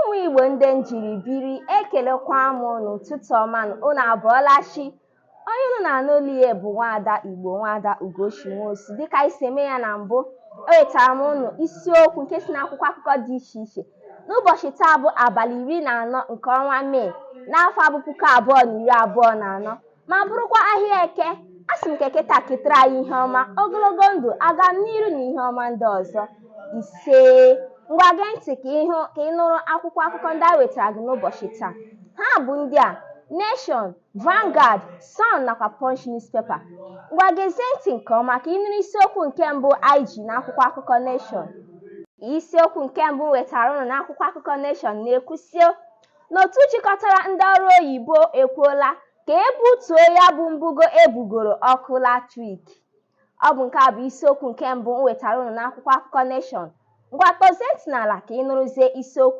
Ụmụ Igbo ndị m jiri biri, ekelekwa m unu. Ụtụtụ ọma nụ, unu abọọla chi. Onye unu na-anụ olu ya bụ nwaada Igbo, nwaada Ugochi Nwosu. Dịka anyị si eme ya na mbụ, ewetara m unu isiokwu nke si n'akwụkwọ akụkọ dị iche iche n'ụbọchị taa bụ abalị 14 nke ọnwa Mee n'afọ abụ 2024, ma bụrụkwa ahịa Eke. A sị m ka Eke taa ketara anyị ihe ọma, ogologo ndụ, agam n'iru na ihe ọma ndị ọzọ. Isee! Ngwa, gee ntị ka ịhụ ka ị nụrụ akwụkwọ akụkọ ndị anyị wetara gị n'ụbọchị taa. Ha bụ ndị a: Nation, Vanguard, Sun nakwa Punch newspaper. Ngwa, gezie ntị nke ọma ka ị nụrụ isiokwu nke mbụ anyị ji n'akwụkwọ akụkọ Nation. Isiokwu nke mbụ wetara unu n'akwụkwọ akụkọ Nation na-ekwusi n'otu jikọtara ndị ọrụ oyibo ekwuola ka e butuo ya bụ mbugo ebugoro ọkụ latrik. Ọ bụ nke a bụ isiokwu nke mbụ m wetara unu n'akwụkwọ akụkọ Nation. Ngwa, tọzie ntị n'ala ka ị nụrụzie isiokwu.